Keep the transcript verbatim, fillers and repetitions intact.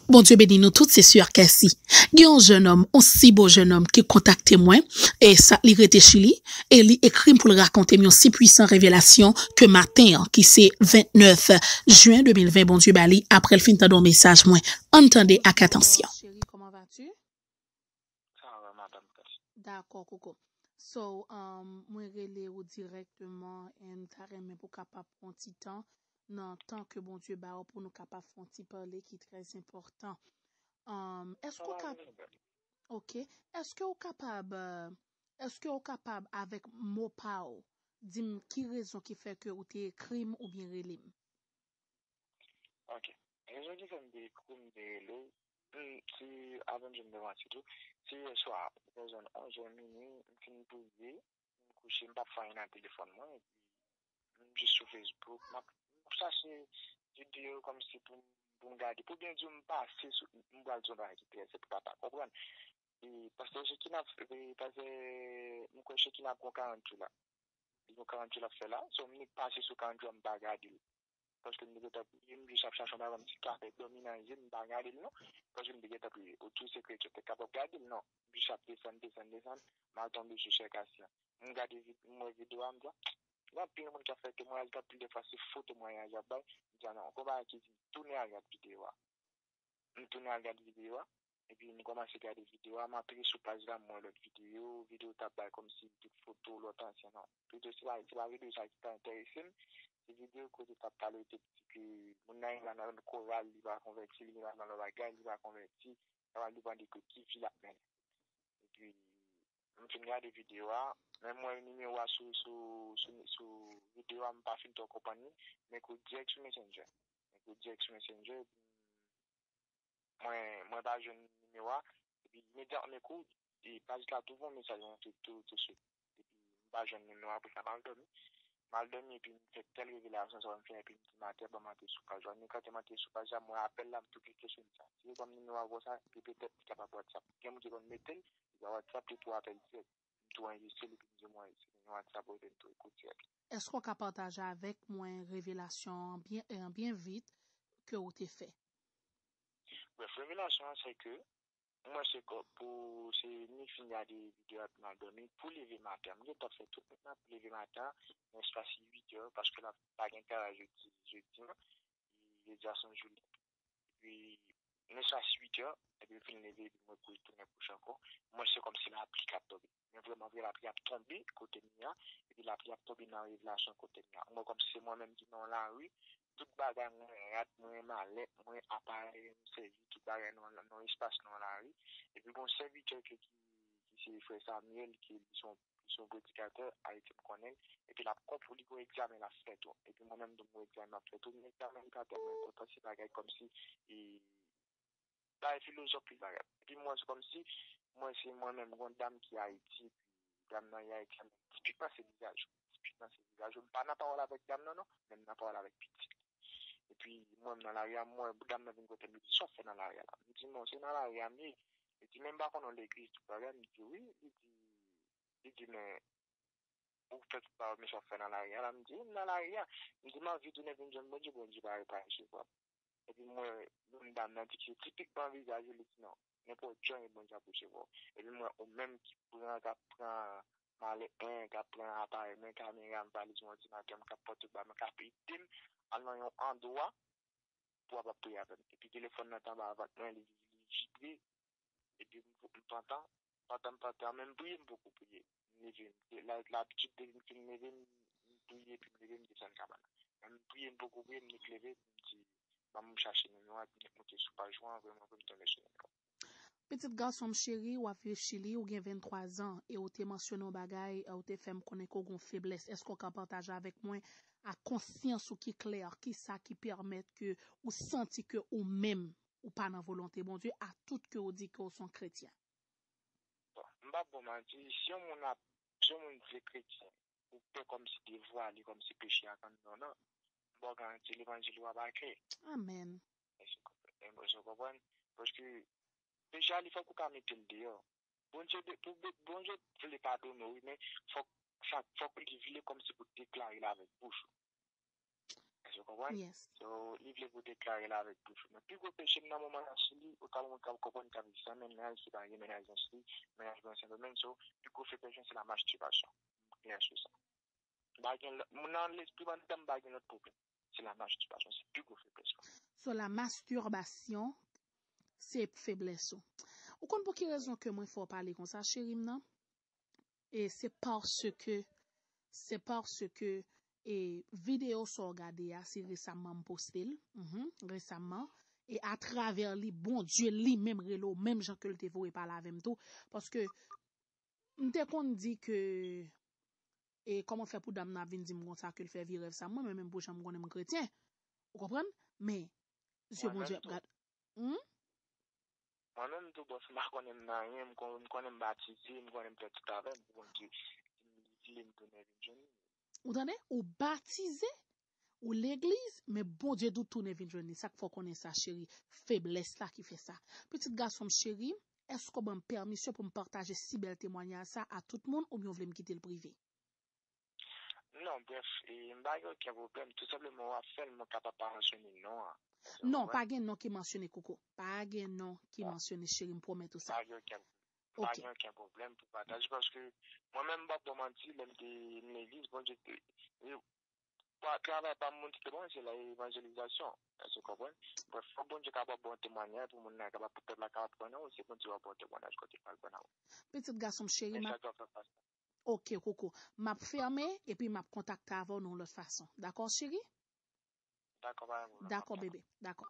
Bondye beni nou tout, se Sè Cassie. Gen yon jennonm, yon si bo jennonm ki kontakte mwen, e sa, li rete Chili, e li ekri m pou l rakonte m yon si pwisan revelasyon ke maten an, ki se vennèf jen de mil ven, Bondye ba li apre l fin tande yon mesaj mwen. Ann tande ak atansyon. Chérie, comment vas-tu? Ça va, madame Cash. Dakò, Koko. So, um, mwen rele ou dirèkteman, e m ta renmen pou kapab pran ti tan nan tan ke Bondye ba ou pou nou kapab fè yon ti pale ki trè enpòtan. Um, èske ou ka, ok, èske ou kapab, euh, èske ou kapab avèk mo pa ou, di m ki rezon ki fè ke ou te ekri m oubyen rele m? Ok. Rezon ki fè m te ekri w, m te rele w, m, se, avan m jwenn devan ti tou, se yè swa, vè zòn onz è minui, m fin priye, m kouche, m p ap fè anyen nan telefòn mwen, epi m jis sou Facebook, m ap, m ap chache videyo kòmsi pou m, pou m gade. Pou byen di w, m pase sou, m pral di yon bagay ki trè enpòtan, konprann? E pastè Shekinah, e pastè, m kwè Shekinah ap gon karant jou la. Li gon karant jou l ap fè la, so m nik pase sou karant jou a, m pa gade l. Paske m te gentan priye, m jis ap chache yon bagay, yon ti kafe dòmi nan je m, m pa gade l non. Paske m te gentan priye. Ou tou se kretyen, te kapab gade l non. M jis ap desann, desann, desann, m al tonbe sou Sè Kasyan. M gade vid-, m wè videyo a, m di, "Ah, gen anpil moun k ap fè temwayaj, gen anpil de fwa se fo temwayaj y ap bay." M di, "Ah non, gon bagay ki di m tounen al gade videyo a." M tounen al gade videyo a. Epi m kòmanse gade videyo a, m antre sou paj la, m wè lòt videyo, videyo t ap bay kòmsi tout foto lòt ansyen non. Videyo se pa, se pa videyo sa ki ta enterese m, se videyo kote t ap pale, te di ke moun nan rive nan yon koral, li pa konvèti, li rive nan yon bagay, li pa konvèti, sa va depann de ki vi l ap mennen. Epi, m fin gade videyo a, men m wè nimewo a sou, sou, sou, sou videyo a, m pa fin twò konprann li, m ekri w dirèk sou Messenger. M ekri w dirèk sou Messenger, epi mwen, mwen pa jwenn nimewo a. Epi imedyatman m ekri w, e paj la t ouvè yon mesaj mwen tou, tou, tou swit. Epi m pa jwenn nimewo a, apre sa m al dòmi. M al dòmi epi m fè tèl revelasyon sa m fè, epi m di maten ban m antre sou paj la. Epi kanpe m antre sou paj la, m wè apèl la, m tou klike sou li sa. Si yo ban m nimewo a konsa, epi petèt li kapab WhatsApp. Gen moun ki konn mete l, li pa WhatsApp, li tou apèl dirèk. M tou anrejistre l, epi m di mwen, si gen yon WhatsApp, ou te tou ekoute a. Èske w ka pataje avèk mwen revelasyon an byen, an byen vit ke w te fè? Brèf, revelasyon an, se ke mwen, se kò-, pou, se ni fin gade videyo a, epi m al dòmi, pou leve maten an. M gentan fè tout nèt la pou leve maten an, nan espas uit è, paske la pa gen travay jodi, jedi an. Jodi a se yon jou lib. Epi, m soti uit è, epi m fin leve, epi mwen kouri tounen kouche ankò. Mwen, se kòmsi lapli k ap tonbe. Men vrèman vre, lapli ap tonbe kote m ye a, epi lapli ap tonbe nan revelasyon kote m ye a. Mwen, kòmsi se mwen menm ki nan yon lari, tout bagay mwen, rad mwen, malèt mwen, aparèy m sèvi, tout bagay nan, nan espas nan lari. Epi, gon sèvitè ke ki ki se frè Samuel, ki li se yon, li se yon predikatè, Ayiti m konnen l, epi l ap konp-, li gon egzamen l ap fè tou. Epi mwen menm tou, m gon egzamen m ap fè tou, men egzamen li pa tèlman enpòtan, se bagay kòmsi, e, bagay filozòf li bagay. Epi mwen, se kòmsi, mwen, se mwen menm, gon dam ki Ayiti, epi dam nan, li Ayiti, men tipikman se vizaj ou, tipikman se vizaj ou, m pa nan pawòl avèk dam nan non, men m nan pawòl avèk pitit li. Epi mwen, m nan lari a, m wè dam nan vin kote m, li di, "Sa w fè nan lari a la?" M di, "Non, se nan lari a m ye." Li di, "Men m pa konnen w legliz, tout bagay." M di, "Wi." Li di, li di, "Men ou fè tout bagay, men sa w fè nan lari a la?" M di, "Wi, m nan lari a." M di, "M anvi tounen vin jwenn Bondye, Bondye pa, pa resevwa m." Epi m wè menm dam nan di ke tipikman vizaj ou, li di, "Non, nenpòt jan e Bondye ap resevwa w." Epi m wè ou menm ki pran, k ap pran malèt mwen, k ap pran aparèy mwen, kamera m, valiz mwen, òdinatè m, k ap pran tout bagay mwen, k ap ede m al nan yon andwa pou w ap ap priye avè m. Epi telefòn nan t anba vant mwen, li, li vibre. Epi m, m pantan, pantan, m pantan, men m priye, m poko priye. M leve, m, la, labitid depi m fin leve, m, m priye, epi m leve, m desann kabann nan. Men m priye, m poko priye, m nik leve, m di, "Ban m chache nimewo a," epi m nik moute sou paj ou an, vrèman vre, m tonbe sou nimewo a. Pitit gason m cheri, w ap viv Chili, ou gen venntwa zan, e ou te mansyone yon bagay, e ou te fè m konnen ke w gen yon feblès. Èske w ka pataje avèk mwen, ak konsyans ou ki klè, kisa ki pèmèt ke ou santi ke ou menm, ou pa nan volonte Bondye, atout ke ou di ke ou se yon kretyen? Bon, m p ap ba w manti, si yon moun ap, si yon moun se kretyen, ou pè kòmsi devwale kòmsi peche a k anndan w nan, m ba w garanti levanjil ou ap aklè. Amèn. Èske w konprann? Èske w konprann? Paske peche a, li fòk ou ka mete l deyò. Bondye de-, pou be-, Bondye vle padone w, wi, men fòk sa, fòk li vle kòmsi pou deklare l avèk bouch ou. Ou konprann? Yes. So, li vle pou deklare l avèk bouch ou. Men pi gwo peche m nan moman nan sou li, ou ka moun k ap konprann k ap zanmen nan, se pa gen mennaj nan sou li, mennaj mwen Sendomeng, so, pi gwo peche m se la mastibasyon. M klè sou sa. M pa gen lòt, moun nan lespri m anndan m pa gen lòt pwoblèm. Se la mastibasyon, se pi gwo feblès mwen. So, la masturbasyon, se feblès ou. Ou konn pou ki rezon ke mwen fè w pale konsa, cheri m nan? E se paske, se paske, e videyo sa w gade a, se resaman m poste l. Mhm, resaman. E atravè li, Bondye li menm rele w, menm jan ke l te voye pale avè m tou. Paske m te konn di ke, e kòman fè pou dam nan ap vin di m konsa ke l fè vye rèv sa, mwen menm pou jan m konnen m kretyen. Ou konprann? Men, zye Bondye ap gad. Hmm? Mwen menm tou, bòs, m pa konnen m nan anyen, m kon- m konnen m batize, m konnen m fè tout avè m, pou Bondye, si li vle m tounen vin jwenn li. Ou tande? Ou batize, ou legliz, men Bondye di w tounen vin jwenn li. Sa k fè w konnen sa, cheri? Feblès la ki fè sa. Pitit gason m cheri, èske w ban m pèmisyon pou m pataje si bèl temwanyaj sa a tout moun oubyen w vle m kite l prive? Non, brèf, e, m pa gen okenn pwoblèm. Tou senpleman, w ap fè l, mwen kapab pa mansyone non an. Non, pa gen non ki mansyone, Koko. Pa gen non ki mansyone, cheri, m pwomèt ou sa. Pa gen okenn, pa gen okenn pwoblèm pou pataje, paske mwen menm, m p ap ba w manti, lè m te nan legliz, Bondye te, e, pa, travay pa m, moun ki te ban mwen, se la evanjelizasyon. Èske w konprann? Brèf, fòk Bondye kapab ba w temwanyaj pou moun nan kapab, pou pèp la kapab kwè nan ou, se Bondye w ap ba w temwanyaj kote l pral kwè nan ou. Pitit gason m cheri, m ap Ok, Koko. M ap fèmen epi m ap kontakte avè w nan yon lòt fason. Dakò, cheri? Dakò, pa gen pwoblèm. Dakò, bebe. Dakò.